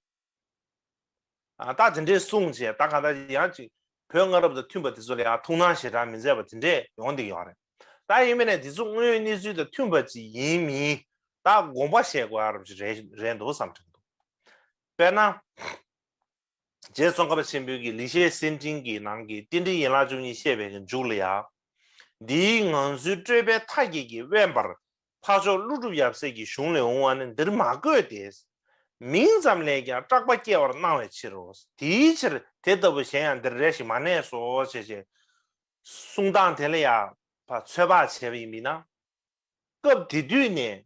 ཨ་ད་དེ་འདྲས་གསུངས་བྱས། ད་གང་ལྟར་ཡང་ཅིག་བོད་སྔ་རབས་དང་མཐུན་པ་དེ་ཚོ་ལ་ཡང་ཐུགས་སྣང་ཞེ་དྲག་མི་མཛད་པ་དེ་འདྲས་ཡོང་བསྡད་ཡོད་རེད། ད་ཡིན་མིན་ནས་དེ་ཚོ་དངོས་ཡོད་གནས་ཚུལ་དང་མཐུན་པ་ཅིག་ཡིན་མིན་ད་དགོངས་པ་བཞེས་དགོས་ཡ་རབས་ཅིག་རེད་རེད་འདུག་བསམ་དྲན་འདུག་དཔེར་ན། རྗེ་ཙོང་ཁ་པ་ཆེན་པོའི་གི་ལེགས་བཤད་གསེར་ཕྲེང་གི་ནང་གི་རྟེན་འབྲེལ་ཡན་ལག་བཅུ་གཉིས་བཤད་པའི་གི་མཇུག་ལ་ཡང་། འདིའི་ངང་ཚུལ་སྤྲོས་པའི་མཐའ་བརྒྱད་ཀྱིས་དབེན་པར་འཕགས་མཆོག་ཀླུ་སྒྲུབ་ཡབ་སྲས་ཀྱི་གཞུང་ལས་འོང་བ་ནི་འདིར་མ་བཀོད་དེ། མིང་ཙམ་ལས་ཀྱང་སྐྲག་པ་སྐྱེ་བར་སྣང་བའི་ཕྱིར་རོ། དེའི་ཕྱིར་དེ་ལྟ་བུ་གཞན་ཡང་འདིར་རེ་ཞིག་མ་གནས་སོ་ཞེས་བྱས། གསུང་སྟངས་དེ་ལ་ཡང་ཕར་ཚོད་དཔག་བྱས་པ་ཡིན་པས་ན། སྐབས་དེ་དུས་ནས་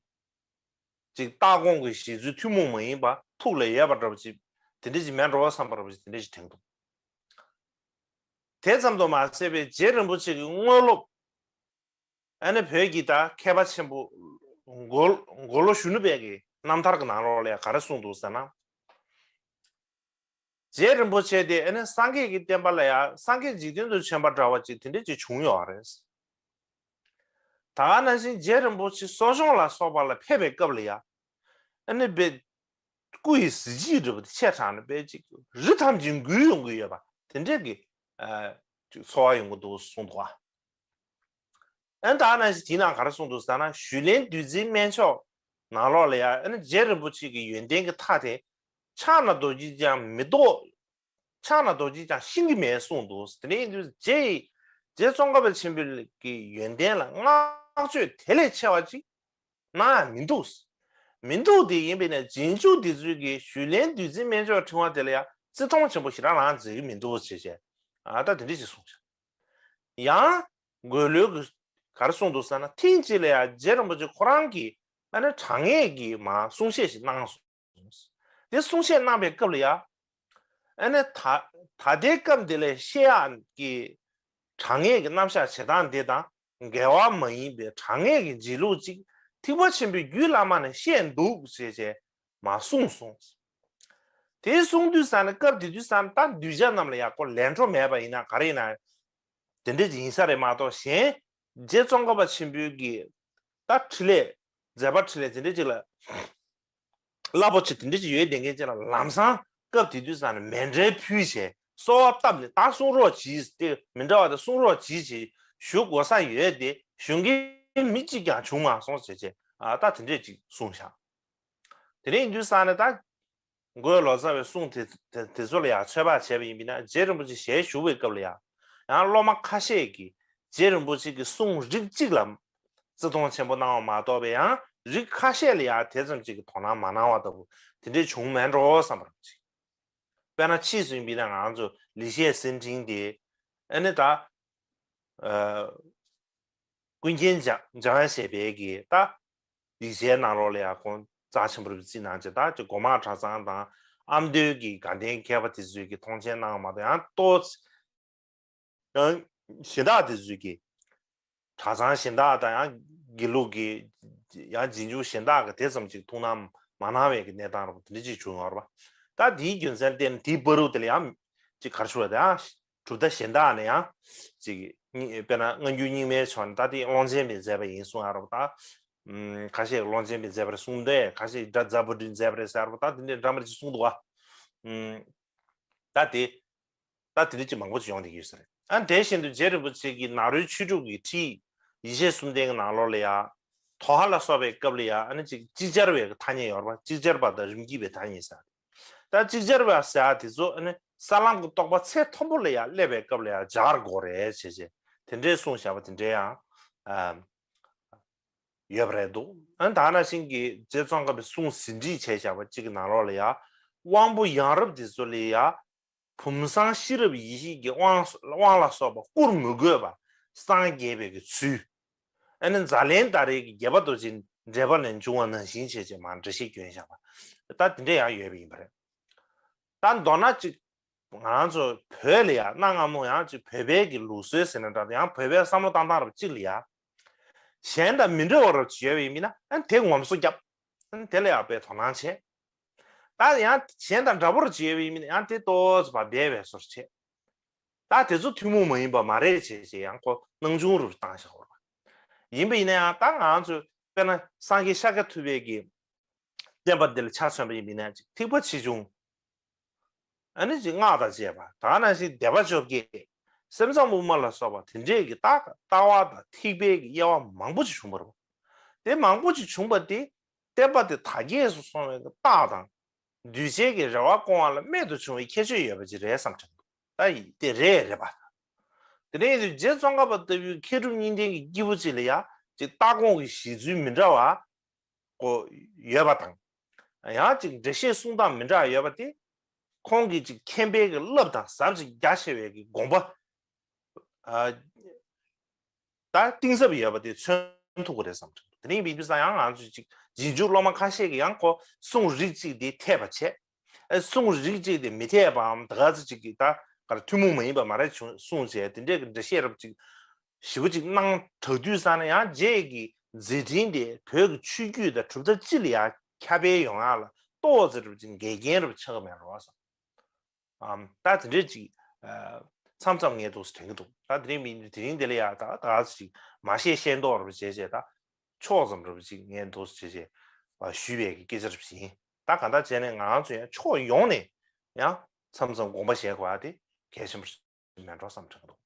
ཅིག་ལྟ་དགོངས་ཀྱི་བཞེད་ཚུལ་ཐུན་མོང་མ་ཡིན་པ་ཐུགས་ལ་ཡོད་པ་འདྲ་པོ་ཅིག་དེ་འདྲ་ཅིག་མེད་འགྲོ་བསམ་པ་འདྲ་པོ་ཅིག་དེ་འདྲ་ཅིག་དྲན་འདུག་དེ་ཙམ་དུ་མ་ཟད་པའི་རྗེ་རིན་པོ་ཆེ་གི་དངོས་སློབ། ཨ་ནི་བོད་ཀྱི་ད་མཁས་པ་ཆེན་པོ་མགོ་མགོ་ལོག་གཞོན་ནུ་དཔལ་གྱི་རྣམ་ཐར་གྱི་ནང་ལོགས་ལ་ཡང་ག་རེ་གསུངས་འདུག་ཟེར་ན། རྗེ་རིན་པོ་ཆེ་དེ་ཨ་ནི་སངས་རྒྱས་ཀྱི་བསྟན་པ་ལ་ཡང་སངས་རྒྱས་འཇིག་རྟེན་དུ་བྱོན་པ་འདྲ་བ་ཅིག་དེ་འདྲ་ཅིག་བྱུང་ཡོད་རེད། ད་ག་ནང་བཞིན་རྗེ་རིན་པོ་ཆེ་གསོ་སྦྱོང་ལ་སོགས་པ་ལ་ཕེབས་པའི་སྐབས་ལ་ཡང་ཨ་ནི་དཔེ་སྐུ་ཡི་གཟི་བརྗིད་འདྲ་པོ་དེ་ཆེ་དྲགས་ནས་དཔེ་ཅིག་རི་ཐམས་ཅད་འགུལ་ཡོང་གི་ཡོད་པ་དེ་འདྲས་ཀྱི་ཨ་ འཚོ་བ་ཡོང་གི་འདུག་གསུངས་འདུག་ཨ། ཨ་ནི་ད་ནང་བཞིན་དེའི་ནང་ག་རེ་གསུངས་འདུག་ཟེར་ན། ཞུས་ལན་བདུད་རྩིའི་སྨན་མཆོག་ནང་ལོགས་ལ་ཡ། ཨ་ནི་རྗེ་རིན་པོ་ཆེ་གི་ཡོན་ཏན་གྱི་མཐའ་དེ་ཕྱག་ན་རྡོ་རྗེས་ཀྱང་མི་ཐོགས། ཕྱག་ན་རྡོ་རྗེས་ཀྱང་ཤིང་གི་མེ་གསུངས་འདུག་དེ་ནས་ཡིན་དུས་རྗེ་ཡིས་རྗེ་ཙོང་ཁ་པ་ཆེན་པོའི་གི་ཡོན་ཏན་ལ་བསྔགས་བརྗོད་དེ་ལས་ཆེ་བ་ཅིག་གནང་ཡ་མི་འདུག་མི་འདུག་དེ་ཡིན་པས་ན་རྗེས་འཇུག་འདི་ཚོས་ཀྱི་ཞུས་ལན་བདུད་རྩིའི་སྨན་མཆོག་ཕྲེང་བ་དེ་ལ་ཡང་བརྩི་མཐོང་ཆེན་པོ་ཞེ་དྲག་རང་མཛད་ཀྱི་མི་འདུག་ཅེས་བྱས། ཨ་ད་དེ་འདྲ་ཞིག་གསུངས་ཤག་ཡང་འགོས་ལོས་ཀྱིས་ག་རེ་གསུངས་འདུག་ཟེར་ན། ཐེངས་གཅིག་ལ་ཡང་རྗེ་རིན་པོ་ཆེ་ཁོ་རང་གིས་ཨ་ནི་དྲང་ངེས་ཀྱི་མ་གསུང་བཤད་ཞིག་གནང་སོང་། དེ་གསུང་བཤད་གནང་པའི་སྐབས་ལ་ཡང་ཨ་ནི་ད་ད་ལྟའི་སྐབས་འདི་ལ་བཤད་ཡག་གི་དྲང་ངེས་ཀྱི་རྣམ་གཞག་བྱེད་སྟངས་འདི་དང་འགལ་བ་མ་ཡིན་པའི་དྲང་ངེས་ཀྱི་འབྱེད་ལུགས་ཅིག་ཐེག་པ་ཆེན་པོའི་རྒྱུད་བླ་མ་ནས་བཤད་འདུག་ཅེས་བྱས་མ་གསུངས་སོང་། དེ་གསུངས་དུས་ཙ་ན་སྐབས་དེ་དུས་ཙ་ན་ད་གདུལ་བྱ་རྣམས་ལ་ཡག་པོ་ལན་གྲོ་མེད་པ་ཡིན་ན་ག་རེ་ཡིན་ན་དེ་འདྲ་ཅིག་ཡིན་ས་རེད་མ་གཏོགས། གཞན་རྗེ་ཙོང་ཁ་པ་ཆེན་པོའི་གི་ད་འཕྲིན་ལས་མཛད་པ་འཕྲིན་ལས་དེ་འདྲ་ཅིག་ལ་རླབས་པོ་ཆེ་དེ་འདྲ་ཅིག་ཡོད་བསྡད་མཁན་ཅིག་ལ་ལམ་སང་སྐབས་དེ་དུས་ཙ་ན་མཎྜལ་ཕུལ་བྱས་གསོལ་བ་བཏབ་ནས་ད་གསུང་རོགས་གྱིས་ཏེ་མི་འདྲ་བ་དེ་གསུང་རོགས་གྱིས་ཅེས་ཞུ་དགོས་ས་ཡོད་དེ་ཞུ་མཁན་མི་གཅིག་ཀྱང་བྱུང་མ་སོང་ཟེར་བྱས་ཨ་ད་དེ་འདྲས་ཅིག་གསུངས་ཤག་དེ་ནས་ཡིན་དུས་ཙ་ན་ད། འགོས་ལོ་ཙཱ་བའི་གསུང་དེ་དེ་དེ་ཚོ་ལ་ཡང་ཚོད་དཔག་བྱས་པ་ཡིན་པས་ན་རྗེ་རིན་པོ་ཆེ་ཞལ་བཞུགས་པའི་སྐབས་ལ་ཡང་ཡང་སློབ་མ་ཁ་ཤས་ཀྱིས་རྗེ་རིན་པོ་ཆེ་གི་གསུང་རིགས་གཅིག་ལ་བརྩི་མཐོང་ཆེན་པོ་གནང་བ་མ་གཏོགས་པའི་ཡང་རིགས་ཁ་ཤས་ལ་ཡང་དེ་ཙམ་ཅིག་གི་དོ་སྣང་མ་གནང་བ་ལྟ་བུ་དེ་འདྲས་བྱུང་མེད་འགྲོ་བསམ་པ་རེད། དཔེར་ན་ཕྱིས་སུ་ཡིན་པས་ན་ང་ཚོ་ལེགས་བཤད་གསེར་ཕྲེང་དེ་ཨ་ནི་ད། ཀུན་མཁྱེན་འཇམ་འཇམ་དབྱངས་བཞད་པའི་གི་ད་ཡིག་ཆའི་ནང་ལོགས་ལ་ཡང་ཁོང་རྩ་ཆེན་པོ་རུ་བརྩིས་གནང་བྱས། ད་ཅིག་སྒོ་མང་གྲྭ་ཚང་དང་ཨ་མདོའི་གི་དགའ་ལྡན་མཁས་པ་དེ་ཚོའི་གི་མཐོང་མཆན་གནང་བ་མ་གཏོགས་ཡང་ཏོག་ཙམ་ཡང་གཞན་དག་དེ་ཚོའི་གི་གྲྭ་ཚང་གཞན་དག་དང་ཡང་དགེ་ལུགས་ཀྱི་ཡང་རྗེས་འཇུག་གཞན་དག་གི་དེ་ཙམ་ཅིག་ཐུགས་སྣང་མ་གནང་བའི་གི་གནས་སྟངས་རུ་དེ་འདྲ་ཅིག་བྱུང་ཡོད་རེད་པ། ད་དེའི་རྒྱུ་མཚན་བརྟེན་དེའི་བར་དུ་དེ་ལ་ཡང་ཅིག་ག་རེ་ཞུ་བ་དེ་ཡང་། གྲུབ་མཐའ་གཞན་དག་ནས་ཡང་ཅིག་དཔེར་ན་སྔ་འགྱུར་རྙིང་མའི་ཕྱོགས་ནས་ད་དེ་ཀློང་ཆེན་པས་མཛད་པ་ཡིན་གསུང་ཡ་རོགས། ད་ཁ་ཤས་ཀློང་ཆེན་པས་མཛད་པ་རེད་གསུངས་ཏེ། ཁ་ཤས་སྒྲ་རྫ་པོ་ཏིས་མཛད་པ་རེད་ཟེར་ཡ་རོགས། ད་དེ་འདྲའི་འདྲ་མི་འདྲ་ཅིག་གསུངས་འདུག་བ། ད་དེ་ད་དེ་འདྲ་ཅིག་མང་པོ་ཅིག་ཡོང་བསྡད་ཀྱི་ཡོད་ས་རེད། ཨ་དེ་བཞིན་དུ་རྗེ་རིན་པོ་ཆེ་གིས་ནཱ་རོའི་ཆོས་དྲུག་གི་ཁྲིད་ཡེ་ཤེས་གསུམ་ལྡན་གྱི་ནང་ལོགས་ལ་ཡ། དོ་ཧ་ལ་སོགས་པའི་སྐབས་ལ་ཡ་ཨ་ནི་ཅིག་ཅིག་ཅར་བའི་ཐ་སྙད་ཡོད་རེད་པ། ཅིག་ཅར་པ་དང་རིམ་གྱིས་པའི་ཐ་སྙད་ཟེར། ད་ཅིག་ཅར་བ་ཟེར་ཡ་དེ་ཚོ་ཨ་ནི་ས་ལམ་གྱི་རྟོགས་པ་ཚད་མཐོན་པོ་ལ་ཡང་སླེབས་པའི་སྐབས་ལ་ཡང་སྦྱར་དགོས་རེད་བྱས་བྱས་དེ་འདྲའི་གསུངས་བཞག་པ་དེ་འདྲའི་ཡང་ཨ་ཡོད་པ་རེད་འདུག་ཨ་ནི་ད་ནང་བཞིན་གྱི་རྗེ་ཙོང་ཁ་པའི་གསུང་ཟིན་བྲིས་བྱས་བཞག་པ་གཅིག་གི་ནང་ལོགས་ལ་ཡང་དབང་པོ་ཡང་རབ་དེ་ཚོ་ལ་ཡང་བུམ་བཟང་ཤེས་རབ་ཡེ་ཤེས་ཀྱི་དབང་དབང་ལ་སོགས་པ་བསྐུར་མི་དགོས་པ་སངས་རྒྱས་པའི་གི་ཚུལ། ཨ་ནི་ཛཱ་ལན་ད་རེས་ཀྱི་རྒྱལ་པོ་རྡོ་རྗེ་འགྲེལ་པ་ལས་འབྱུང་བ་ནང་བཞིན་བྱས་བྱས་མར་འགྲེལ་བཤད་བསྐྱོན་བཞག་པ། ད་དེ་འདྲ་ཡང་ཡོད་པ་ཡིན་པ་རེད། ད་མདོར་ན་ཅིག་ང་རང་ཚོ་བོད་ལ་ཡང་གནའ་སྔ་མོ་ཡང་ཅིག་བོད་པའི་གི་ལུགས་སྲོལ་ཟེར་ན་འདྲ། ཡང་བོད་པའི་བསམ་བློ་བཏང་སྟངས་རབ་ཅིག་ལ་ཡང་གཞན་དང་མི་འདྲ་བ་རབ་ཅིག་ཡོད་པ་ཡིན་ན་ཨ་ནི་དེ་ངོམ་སོ་བརྒྱབ། ཨ་ནི་དེ་ལ་ཡང་དཔེ་དོ་སྣང་བྱེད། ད་ཡང་གཞན་དང་འདྲ་པོ་རབ་ཅིག་ཡོད་པ་ཡིན་ན་ཡང་དེ་ཏོག་ཙམ་བ་སྦས་པའི་བཟོ་འདྲ་བྱེད། ད་དེ་ཚོ་ཐུན་མོང་མ་ཡིན་པ་མ་རེད་བྱས་བྱས་ཡང་ཁོ་སྣང་ཆུང་རུ་བཏང་བཞག་པ་རེད། ཡིན་པ་ཡིན་ན་ཡང་ད་ང་ཚོས་དཔེར་ན་སངས་རྒྱས་ཤཱཀྱ་ཐུབ་པའི་གི་བསྟན་པ་འདི་ལ་ཆ་མཚོན་པ་ཡིན་པ་ཡིན་ན་ཅིག་ཐེག་པ་ཆེ་ཆུང་། ཨ་ནི་ཅིག་སྔགས་དང་བཅས་པ། ད་ནང་བཞིན་བཟླས་པ་བཅོ་བརྒྱད། སེམས་ཙམ་དབུ་མ་ལ་སོགས་པ་དེ་འདྲས་ཀྱི་ལྟ་ལྟ་བ་དང་ཐེག་པའི་གི་དབྱེ་བ་མང་པོ་ཅིག་བྱུང་བ་རེད། དེ་མང་པོ་ཅིག་བྱུང་བ་དེ་བསྟན་པ་དེ་དར་རྒྱས་སུ་སོང་བའི་གི་རྟགས་དང་། གདུལ་བྱའི་གི་རེ་བ་སྐོང་བ་ལ་རྨད་དུ་བྱུང་བའི་ཁྱད་ཆོས་ཡོད་པ་ཅིག་རེད་བསམ་དྲན་འདུག་ད་ཡིན་དེ་རེད་རེད་པ། དེ་འདྲ་ཡིན་དུས་རྗེ་ཙོང་ཁ་པ་ལྟ་བུའི་མཁས་གྲུབ་གཉིས་ལྡན་གྱི་སྐྱེས་བུ་ཅིག་ལ་ཡང་ཅིག་ལྟ་དགོངས་ཀྱི་གཞི་ཚུལ་མི་འདྲ་བ་ཀོ་ཡོད་པ་དང་། ཡང་ཅིག་འགྲེལ་བཤད་གསུང་སྟངས་མི་འདྲ་བ་ཡོད་པ་དེ། ཁོང་གིས་ཅིག་མཁྱེན་པའི་གི་རླབས་དང་ཟབ་ཅིང་རྒྱ་ཆེ་བའི་གི་དགོངས་པ། ཨ། ད་གཏིང་ཟབ་ཡོད་པ་དེ་མཚོན་ཐུབ་ཀྱི་རེད་བསམ་དྲན་འདུག་དེ་རིང་མི་འདུག་ས་ཡང་ང་ཚོས་ཅིག་རྗེས་འཇུག་སློབ་མ་ཁ་ཤས་ཀྱིས་ཡང་ཁོ་གསུང་རིགས་གཅིག་དེ་འཐད་པ་བྱས། ཨ་གསུང་རིགས་གཅིག་དེ་མི་འཐད་པའམ་ད་ག་ཚོད་ཅིག་གིས་ད་གར་ཐུན་མོང་མ་ཡིན་པ་མ་རེད་བྱུང་གསུངས་བྱས་དེ་འདྲས་ཀྱི་འགྲེལ་བཤད་རབ་ཅིག་ཞིབ་པོ་ཅིག་གནང་དྲགས་དུས་ཙ་ན་ཡང་རྗེ་ཡི་གི་མཛད་འཕྲིན་དེ་བོད་ཀྱི་ཆོས་བརྒྱུད་དང་གྲུབ་མཐའ་སྤྱི་ལ་ཡང་ཁྱབ་སྤེལ་ཡོང་ཡག་ལ་ཏོག་ཙམ་རབ་ཅིག་འགལ་རྐྱེན་རབ་ཆགས་ཀྱི་མེད་རོགས་སམ། ཨམ། ད་དེ་འདྲས་ཅིག་ཨ། མཚམས་མཚམས་ངས་འདུག་སེ་དྲན་གྱི་འདུག་ད་དེ་རིང་མི་དེ་རིང་དེ་ལ་ཡ་ད་ད་ཅིག་མ་བཤད་ཤེས་མདོག་རུ་བྱས་བྱས་ད་ཕྱོགས་ཙམ་རུ་ཅིག་ངས་འདུག་སེ་བྱས་བྱས་ཞུས་པའི་གི་སྐད་ཆ་རུ་ཡིན། ད་ག་འདྲ་བྱས་ནས་ང་ཚོ་ཡང་ཕྱོགས་ཡོངས་ནས་ཡང་མཚམས་མཚམས་དགོངས་པ་བཞེས་དགོས་ཡ་དེ་གལ་ཆེན་པོ་མེད་འགྲོ་བསམ་དྲན་གྱི་འདུག་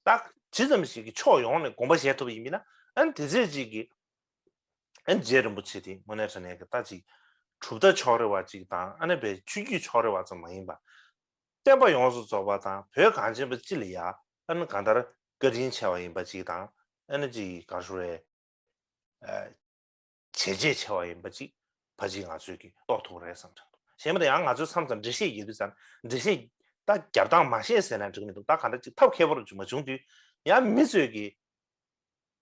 ད་ཇི་ཙམ་ཞིག་གི་ཕྱོགས་ཡོངས་ནས་དགོངས་པ་བཞེས་ཐུབ་པ་ཡིན་མིན་ན་ཨ་ནི་དེ་ཚེ་ཅིག་གི་ཨ་ནི་རྗེ་རིན་པོ་ཆེ་དེ་དངོས་གནས་དྲང་གནས་ཀྱི་ད་ཅིག་གྲུབ་མཐའ་ཕྱོགས་རེ་བ་ཅིག་དང་ཨ་ནི་བའི་ཆོས་བརྒྱུད་ཕྱོགས་རེ་བ་ཙམ་མ་ཡིན་པ། བསྟན་པ་ཡོངས་སུ་རྫོགས་པ་དང་བོད་གངས་ཅན་པ་སྤྱི་ལ་ཡ་ཨ་ནི་གང་ལྟར་བཀའ་དྲིན་ཆེ་བ་ཡིན་པ་ཅིག་དང་ཨ་ནི་ཅིག་ག་རེ་ཞུ་རེད། བྱས་རྗེས་ཆེ་བ་ཡིན་པ་ཅིག་ཕ་ཅིག་ང་ཚོས་ཀྱིས་རྟོགས་ཐུབ་རེད་བསམ་དྲན་འདུག་གཞན་མ་གཏོགས་ཡང་ང་ཚོས་མཚམས་མཚམས་འགྲེལ་བཤད་རྒྱག་དུས་ཙང་འགྲེལ་བཤད་ད་རྒྱབ་སྟངས་མ་ཤེས་ཟེར་ན་འགྲིག་མི་འདུག་ད་གང་ལྟར་ཅིག་ཐབས་མཁས་པོ་རུ་ཅིག་མ་བྱུང་དུས་ཡང་མི་ཚོས་ཀྱིས་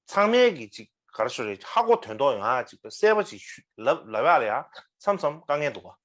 ཚང་མས་ཀྱིས་ཅིག་ག་རེ་ཞུ་རེད། ཧ་གོ་དོན་རྟོགས་ཡོང་ཡ་ཅིག་གསལ་པོ་ཅིག་ཞུ་ལབ་ལབ་ཡ་ལ་ཡང་མཚམས་མཚམས་དཀའ་ངལ་འདུག་ག